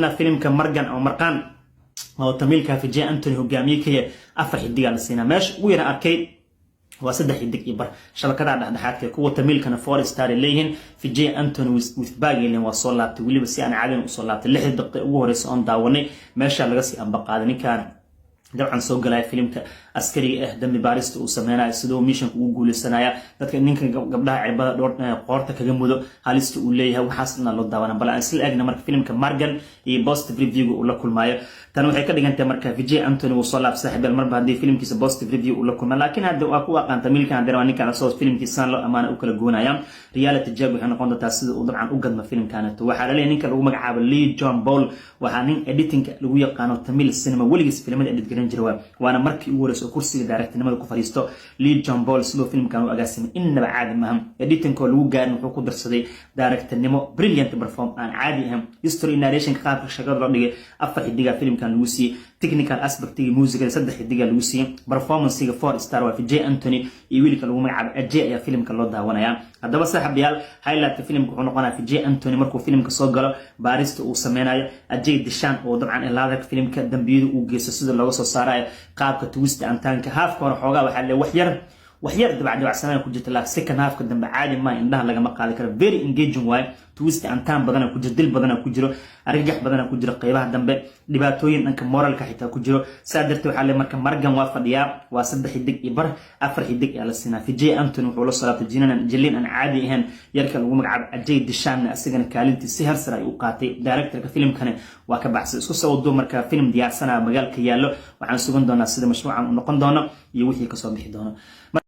Filimka Margan oo Marqaan oo Tamiilka Vijay Antony hogaamiye kaya, afar xidigaa la siinaa. Meesha ugu yara arkay waa saddex xidig iyo bar shabakadaha dhexdhexaadka. Kuwa Tamiilkana 4 star ay leeyihiin. Vijay Antony with back waa soo laabtay, weliba si aan caadin usoo laabtay. 6 daqiiqa ugu horeysa oon daawanay, meesha laga sii ambaqaaday. Ninkan dabcan soo galaya filimka, askariga ah, dambi baarista uu sameynayo, siduu missionka ugu guuleysanaya, dadka ninka gabdhaha cirbada dhowr qoorta kaga mudo, halista uu leeyahay, waxaas dhan loo daawana. Bal aan isla eegna marka filimka Margan iyo positive reviewga uu la kulmaayo. Tan waxay ka dhigantahay marka Vijay Antony wuu soo laab, saaxiibeel, marba haddii filimkiisa positive review uu la kulma. Laakiin hadda waa ku aqaan Tamiilkan, haddana waa ninkan asagoo filimkiisaan loo amaana u kala goonaya. Reality check waxay noqon doontaa sida uu dabcan u gadmo filimkaneeto. Waxaa laleeyahay ninka lagu magacaabo Lee John Paul, waxaa nin editingka lagu yaqaano Tamil cinema, weligiis filimada edit garan jira, waana markii ugu horeysa oo kursiga directornimada ku fadhiisto. Lee John Paul sidoo filimkan u agaasimay innaba caadi maaha. Editingkoo lagu gaarin, wuxuu ku darsaday directornimo, brilliant perform aan caadi ahayn. History narrationka, qaabka shaqada loo dhigay, afar xidigaa filimkan lagu siiyey. Technical aspectiga, muusigada, saddex xidigaa lagu siiyey. Performancega 4 star waa Vijay Antony iyo wiilka lagu magacaabo Ajay ayaa filimka loo daawanaya. Haddaba saaxiibayaal, highlightka filimka wuxuu noqonayaa Vijay Antony markuu filimka soo galo, baarista uu sameynayo, Ajay Dishan oo dabcan ilaadarka filimka, dambiyada uu geysto sida looga soo saarayo, qaabka twist and turnka. Halfka hore xoogaa waxaa le wax yar wax yar dabacdabacsanaan ku jirta, laakiin second halfka dambe caadi maaha, indhaha lagama qaadi karo. Very engaging waaye. Twist and turn badana ku jiro, dil badana ku jiro, argagax badana ku jiro, qeybaha dambe dhibaatooyin dhanka moralka xitaa ku jiro. Saa darteed waxaa le marka Margan waa fadhiyaa, waa saddex xidig iyo bar, afar xidig ayaa la siinaa. Vijay Antony wuxuu la soo laabtay jinan jilin aan caadi ahayn. Yarka lagu magacaabo Ajay Dishanna isagana kaalintii si hersar ay u qaatay. Directorka filimkani waa ka baxsay. Isku soo wado marka film diyaarsanaya magaalka yaallo. Waxaan sugan doonaa sida mashruucan uu noqon doono iyo wixii kasoo bixi doono.